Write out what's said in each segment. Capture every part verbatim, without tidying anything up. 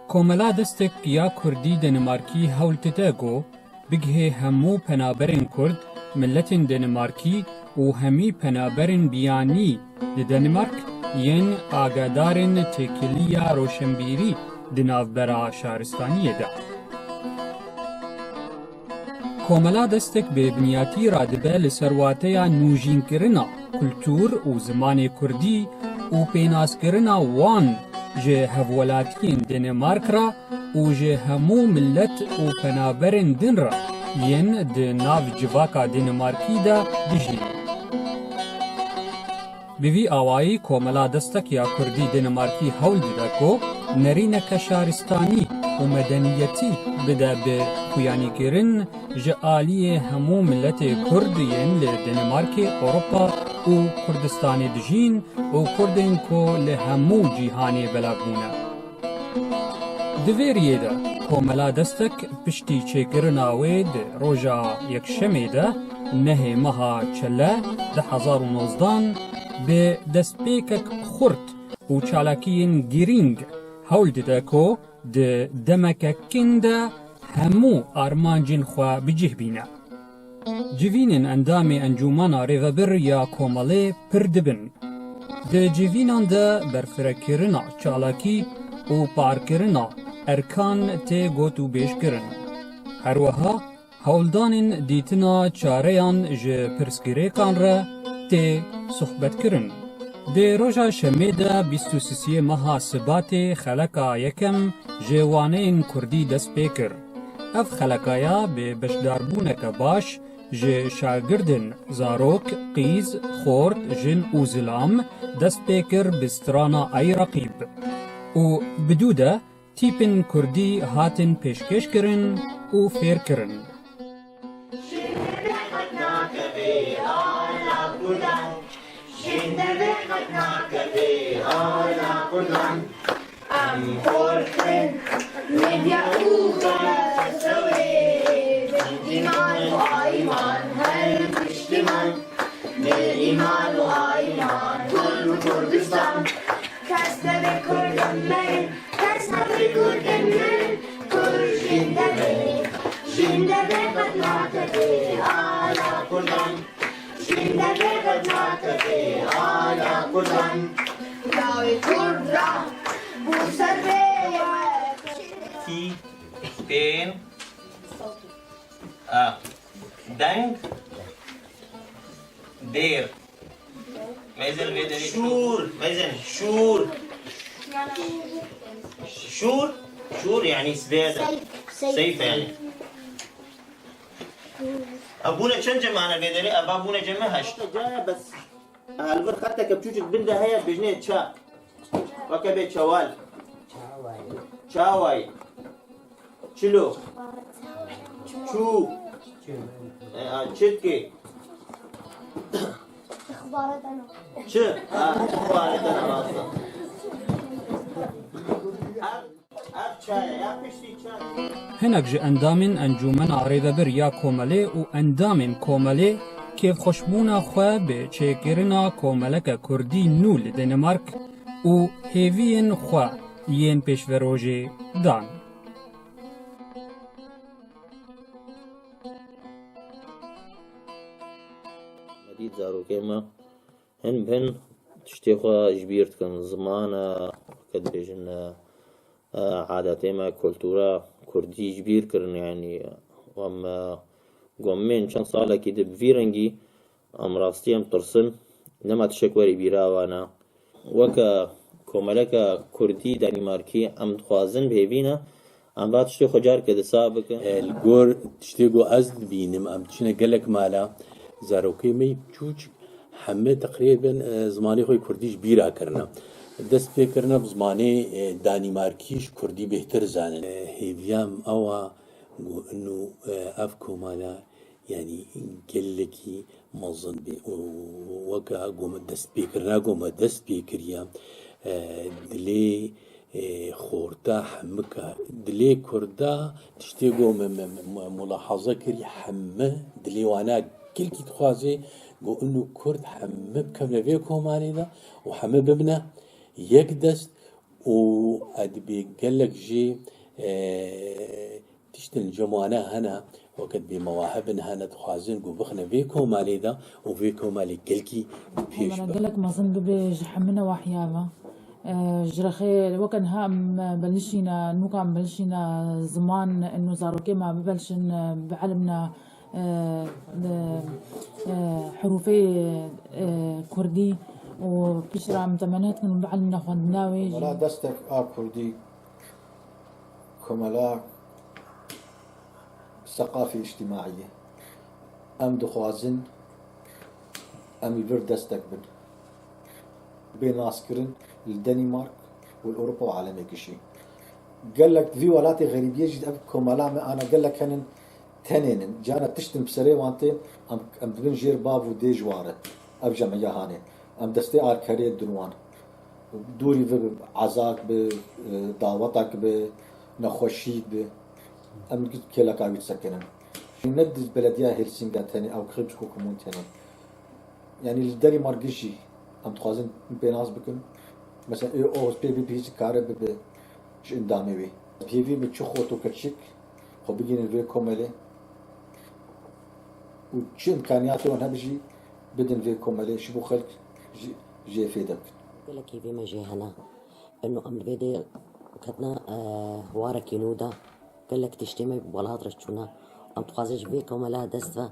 Komela Destek ya Kurdî Danimarkî hewl dide ku bigihê hemû penaberên Kurd, miletên Danimarkî û hemî penaberên biyanî di Danimark yên agadarên têkiliya roşenbîrî di navbera şaristaniyê de. Komela Destek bi binyatî radibe li ser wateya nûjînkirina kultûr û zimanê kurdî û pênaskirina wan ji hevwelatiyên Danimark re û ji hemû milet û penaberên din re yên di nav civaka Danimarkî de dijîn. Bi vî awayî Komela Destek ya Kurdî Danimarkî hewl dide ku nerîneke şaristanî û medeniyetî bide bi xuyanîkirin ji aliyê hemû miletê Kurd yên li Danimarkê, Ewropa û Kurdistanê dijîn û Kurdên ku li hemû cîhanê belav bûne. Di vê riyê de Komela Destek piştî çêkirina wê di roja Yekşemê de nehê meha Çele du hezar û nozdan bi destpêkek xurt û çalakiyên girîng hewl dide ku di demeke kin de hemû armancên xwe bi cih bîne. Civînên endamê Encûmena Rêvebir ya Komelê pir dibin. Di civînan de berfirekirina çalakî û parkirina erkan tê gotûbêjkirin. Her wiha hewldanên dîtina çareyan ji pirsgirêkan re tê sohbetkirin. Di roja Şemê de bîst û sisiyê meha Sibatê xeleka yekem ji waneyên kurdî dest pê kir. Ev xelekaya bi beşdarbûneke baş ji şagirdên zarok, qîz, xort, jin û zilam dest pê kir bi strana Ey Reqîb û bi dû de tîpên kurdî hatin pêşkêşkirin û fêrkirin. Em xortin medya û qesewê, îman û ayman her piştiman, îman û ayman Kurd û Kurdistan. Kes nebe Kurd em me, kes nebe Kurd em me, Kurd jîn debe, jîn debe qet nakeve ala Kurdan. Jîn debe qet nakeve ala Kurdan. Navê Kurd ra bû ser vê yek. Tî, tên, a, deng, dêr. Mezen vê derê şûr, mezen şûr. Şûr, şûr yani sibê de. Seyf. Seyf yani. Ev bûne çend cemane vê derê? Ev bûne ceme heşt. Caya bes. Li vir xeteke biçûçik bin de heye, dibêjinê ça. Weke bê çewal. Çaway. Çilo. Çû. E, a, çirkê. Çi? Ha, ixbaretena rast e. Ev, ev çaye ya piştî çay. Hinek ji endamên Encûmena Rêvebir ya Komelê û endamên Komelê kêfxweşbûna xwe bi çêkirina komeleke kurdî nû li Danimark û hêviyên xwe yên pêşverojê dan. Me dît zarokê me hin bi hin tiştê xwe ji bîr dikin, ziman e, weke dibêjin, e, e, adetê me, kultura kurdî ji bîr kirin, yanî em, e, gomên çend salekî di bi vî rengî em rastî em tirsin, nema tiştek werî bîra wan e. Weke komeleke kurdî Danîmarkî em dixwazin bi hêvî ne, em va tiştê xwe careke di sax bikin. E, li gor tiştê ku ez dibînim, em diçine gelek mala, zarokê me yî biçûçik heme teqrîben, e, zimanê xwe yê kurdî ji bîra kirine. Dest pê kirine bi zimanê, e, Danîmarkî ji kurdî bêhtir zanin. E, hêviya min ew a ku ino, e, ev komala, yanî gelekî mezin bê. Û weke gome destpêkirina, gome dest pê kiriye, e, dilê, e, xorta hemika. Dilê kurda tiştê gome me, me, me mulahaza kirî heme, dilê wana gelkî dixwaze, go ino kurd heme bikevne vê komanê de û heme bibine yek dest û edibê gelek jî, e, tiştin ji wan hene, weke dibê mewahibin hene, dixwazin ku bixine vê komelê de û vê komelê gelkî pêş Hemara bixe. Gelek mezin bibe ji hemine wahiya ve. E, ji rexê weke niha em belişîne, nûka em belişîne ziman, ino zarokê me bibelşin, e, bielmne, e, e, hurûfê, e, kurdî û piştre em temenê dikin û bielmne xwendina wê jî. Wela destek a kurdî Komela seqafî îctîmaî ye. Em dixwazin em li vir destek bin. Bê naskirin li Denîmark û li Ewropa û alemê gişî. Gelek vî welatê xerîbiyê jî ev komela me ana gelek henin tenê nin. Cana tiştin bi serê wan tê, em, em dibin jêr bav û dê ji wan re. Ev cemiya hanê. Em destê arkerê din wan. Dûrî ve bi, ezak bi, e, dawetak bi, nexweşîk bi, em kêleka wî disekinin. Ne di belediya Hêlsînga tenê ew xirc ku komûn tenê. Yanî li derî margir jî em dixwazin pênas bikin. Mesela ê O S P bî bî jî kare bibe ji endamê wê. Pêvî bi çi xwe to keçik xwe bigihînin vê komelê û çi îmkaniyatê wan hebe jî bidin vê komelê ji bo xelk jî, jê fêde bikin. Gelekî vê me jê hene. Ino em li vê dê ketine, e, warekî nû de gelek tiştê me bi welat re çûne. Em dixwazin ji vê komela dest ve,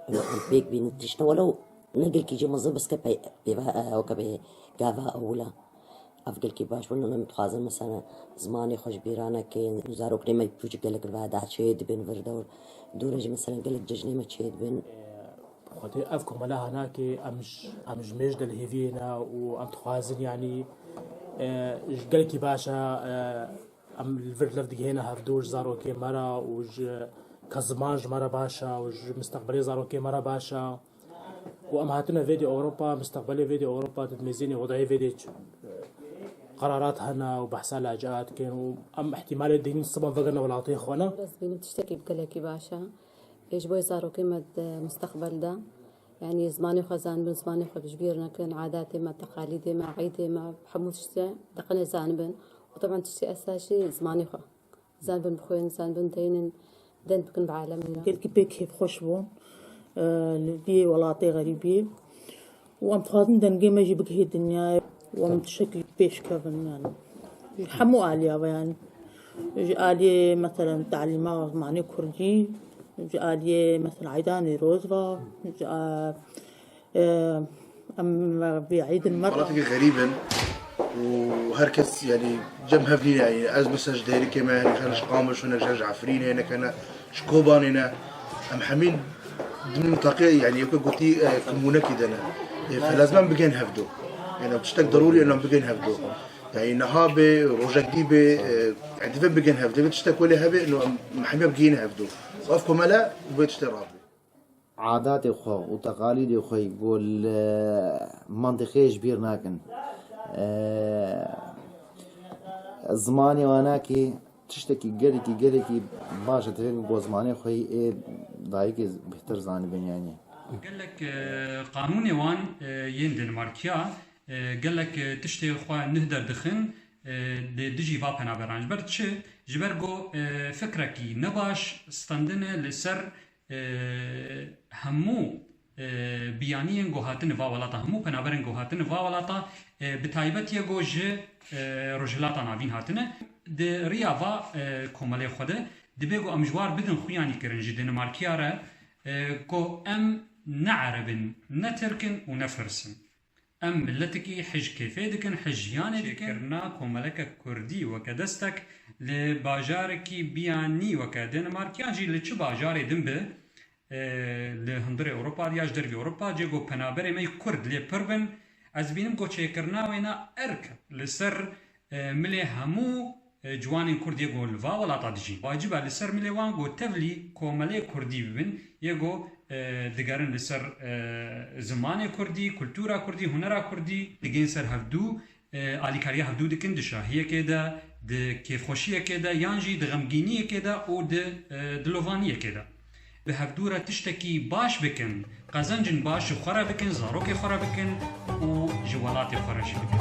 ino em pêk bînin tiştine welew ne gelkî jî mezin bes ke pey-, pêve, e, weke bê gava ewil e. Ev gelkî baş bûn, em dixwazin, mesela, zimanê xwe ji bîra nekin, zarokê me pûçik gelek li veda çê dibin vir dewr. Dûre jî, mesela, gelek cejnê me çê dibin. Xwedê ev komela hanakê em ji, em ji mêj de li hêviyê ne û em dixwazin, yanî, e, ji gelekî baş e, e, em li vir lev digihêne hevdû ji zarokê me re û ji ke ziman ji me re baş e û ji misteqbelê zarokê me re baş e. Û em hatine vê dê Ewropa, misteqbelê vê dê Ewropa, di mêzênê odayê vê dê ç-, qerarat hene û behsa laciya dikin û em ihtimalê dînin siban vegerine welatê xwe ne. Ez bînim tiştekî bi gelekî baş e. Ê ji bo zarokê me di misteqbel de, yanî zimanê xwe zanibin, zimanê xwe ji bîr nekin, adatê me, teqalîdê me, eydê me, hemû tiştê deqinê zanibin. Û teban tiştê esas jî zimanê xwe. Zanibin bixwînin, zanibin deynin, deng bikin bi alemê re. Gelkî pê kêfxweş bûn, e, li vî welatê xerîbî. Û em dixwazin dengê me jî bigihê dinyayê û em tiştekî pêş kevin, yani. Ji hemû aliya ve, yani. Ji aliyê, meselen, talîma zimanê kurdî, ji aliyê, meselen, Eyda Newroz ve, ji a-, Ee, em vê eydin me. Welatekî xerîb in û her kes, yanî, cem hev nîne, yanî, ez mesela ji Dêrikê me, hinek ji Qamişo ne, hinek ji Efrînê ne, hinek ji Kobanê ne. Em hemî di mintaqê, yanî, weke gotî, e, komûnekî de ne. E, felezmen bigên hevdo. Yanî, ev tiştek derûrî ye, em bigên hevdo. Yanî, niha bê, rojek dî bê, e, yanî, divê bigên hevdo. Divê tiştek welê hebe, ino em hemiya bigihîne hevdo. Ev komele, wê tiştê rabê. Adatê xwe û teqalîdê xwe ku li mentiqeyê ji bîr nakin. E, zimanê wanakî tiştekî gelekî, gelekî baş e. Divê ku zimanê xwe yê dayikê bêhtir zanibin, yanî. Gelek, e, qanûnê wan, e, yên Danimarkiya, e, gelek, e, tiştê xwe nih derdixin, e, li dijî va penaberan. Ji ber çi? Ji ber ku, e, fikrekî nebaş standine li ser e, hemû, e, biyaniyên ku hatine va welata, hemû penaberên ku hatine va welata, e, bi taybet yê ku ji, e, Rojhilata Navîn hatine, di riya va, e, komelê xwe de, dibe ku em ji war bidin xuyanîkirin ji Danimarkiya re, e, ku em ne Ereb in, ne Tirk in û ne Firs in. Em miletekî hij kêfê dikin, hij jiyanê dikin. Çêkirina komeleke kurdî weke destek li bajarekî biyanî weke Danimark yan jî li çi bajarê din be, e, li hundirê Ewropa ya ji dervî Ewropa, cê ku penaberê me yê kurd lê pir bin, ez dibînim ku çêkirina wêna erk li ser, e, milê hemû e, ciwanên kurd yê ku li va welata dijîn. Wacib e li ser milê wan ku tevlî komelê kurdî bibin, yê ku, e, digerin li ser, e, zimanê kurdî, kultura kurdî, hunera kurdî, digên ser hevdû, e, alîkariya hevdû dikin di şahiyekê de, di kêfxweşiyekê de, yan jî di xemgîniyekê de û di, e, dilovaniyekê de. Bi hevdû re tiştekî baş bikin, qezencên baş ji xwe re bikin, zarokê xwe re bikin û ji welatê xwe re jî bikin.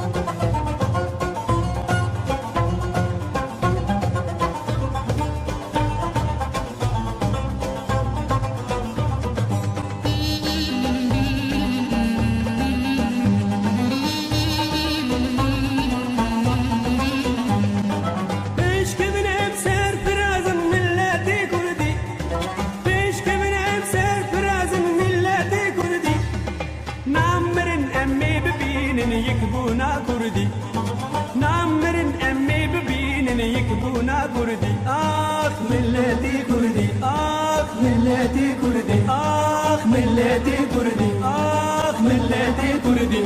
Milletê Kurdî, ax milletê Kurdî, ax milletê Kurdî.